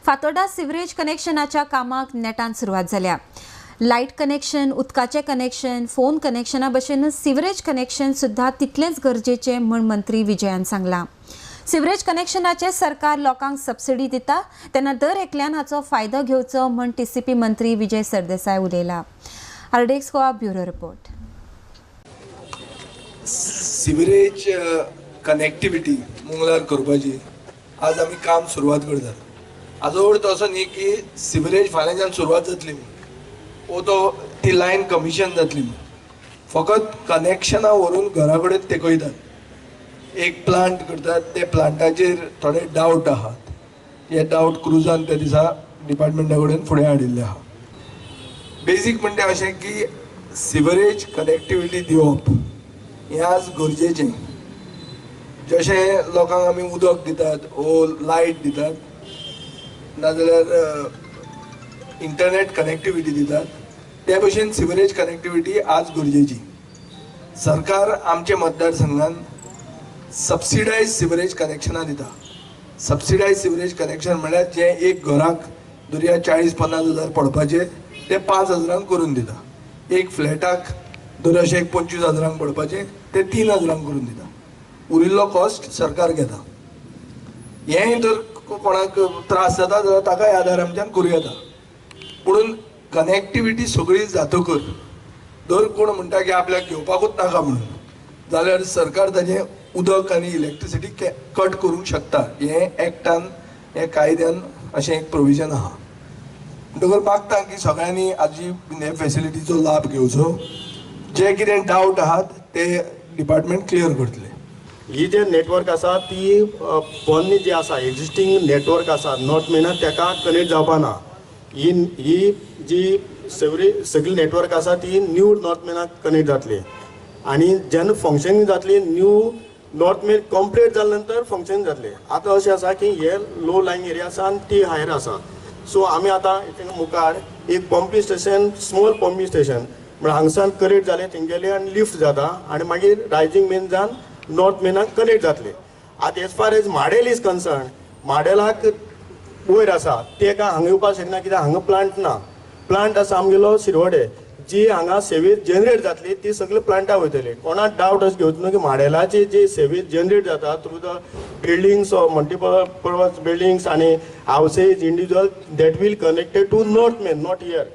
Fatorda sewerage कनेक्शनाच्या कामाक नेटान सुरवात जाल्या. लायट कनेक्शन, उदकाचें कनेक्शन, फोन कनेक्शना भशेन सिवरेज कनेक्शन सुद्दां तितलेंच गरजेचें म्हूण मंत्री विजयान सांगलां. सिवरेज कनेक्शनाचे सरकार लोकांक सबसिडी दिता तेन्ना दर एकल्यान हाचो फायदो घेवचो म्हूण टीसीपी मंत्री Vijay Sardesai उलयला. RDX Goa bureau report. Sewerage connectivity मुंगलार करपाची आज आमी काम सुरवात करतात. हाजो अर्थ असो न्ही की सिवरेज फाल्यांच्यान सुरवात जातली म्हूण वो तो ती लायन कमिशन जातली म्हूण. फकत कनेक्शनां व्हरून घरा कडेन तेकयतात. एक प्लांट करतात, ते प्लांटाचेर थोडे डावट आहात. हे डावट क्रुजान त्या दिसा डिपार्टमेंटा कडेन फुडें हाडिल्ले आहा. बेजीक म्हणटा अशें की सिवरेज कनेक्टिविटी दिवप हें आज गरजेचें. जशें लोकांक आमी उदक दितात वो लायट दितात, नाजाल्यार इंटरनेट कनेक्टिविटी दितात, त्या भशेन सिवरेज कनेक्टिविटी आज गरजेची. सरकार आमच्या मतदारसंघान सबसिडायज सिवरेज कनेक्शनां दिता. सबसिडायज सिवरेज कनेक्शन म्हळ्यार जें एक घराक दर्या 40-50 हजार पडपाचें ते 5 हजारांक करून दिता. एक फ्लॅटाक दर अशें एक 25 हजारांक पडपाचें ते 3 हजारांक करून दिता. उरिल्लो कॉस्ट सरकार घेता. हें जर कोणाक त्रास जाता जाल्यार ताकाय आदार आमच्यान करूं येता. पूण कनेक्टिविटी सगळी जातकच दर कोण म्हणटा की आपल्याक घेवपाकूच नाका म्हणून, जाल्यार सरकार ताजें उदक आनी इलेक्ट्रिसिटी कट करूंक शकता. हें एक्टान, हें कायद्यान अशें एक प्रोविजन आहा. म्हणटकर मागता की सगळ्यांनी आजी हे फेसिलिटीचो लाभ घेवचो. जे कितें डावट आहात ते डिपार्टमेंट क्लियर करतले. ही जे नेटवर्क आसा ती पोन्नी जी आसा एक्झिस्टींग नेटवर्क आसा नॉर्थ मेनाक ताका कनेक्ट जावपा ना. ही ही जी सगळी नेटवर्क आसा ती न्यू नॉर्थ मेनाक कनेक्ट जातली आनी जेन्ना फंक्शनींग जातली न्यू नॉर्थ मेन कंप्लीट जाल्या नंतर फंक्शन जातलें. आतां अशें आसा की हे लो लायंग एरिया आसा आनी ती हायर आसा. सो आमी आतां थिंगा मुखार एक pumping station, small pumping station म्हळ्यार हांगसान कनेक्ट जालें तेंगेलें आनी लिफ्ट जाता आनी मागीर रायजींग मेन जावन नॉर्थ मेनाक कनेक्ट जातलें. आतां as far as Madel is concern, माडेलाक वयर आसा ते काय हांगा येवपाक शकना कित्याक हांगा प्लांट ना. प्लांट आसा आमगेलो शिरवडे, जी हांगा सेवेज जनरेट जातली ती सगळी प्लांटा वयतली. कोणाक डावट अशें घेवचो न्हू की माडेलाची जी सेवेज जनरेट जाता through the buildings or multiple purpose buildings आनी houses individual that will connected to north main, not here.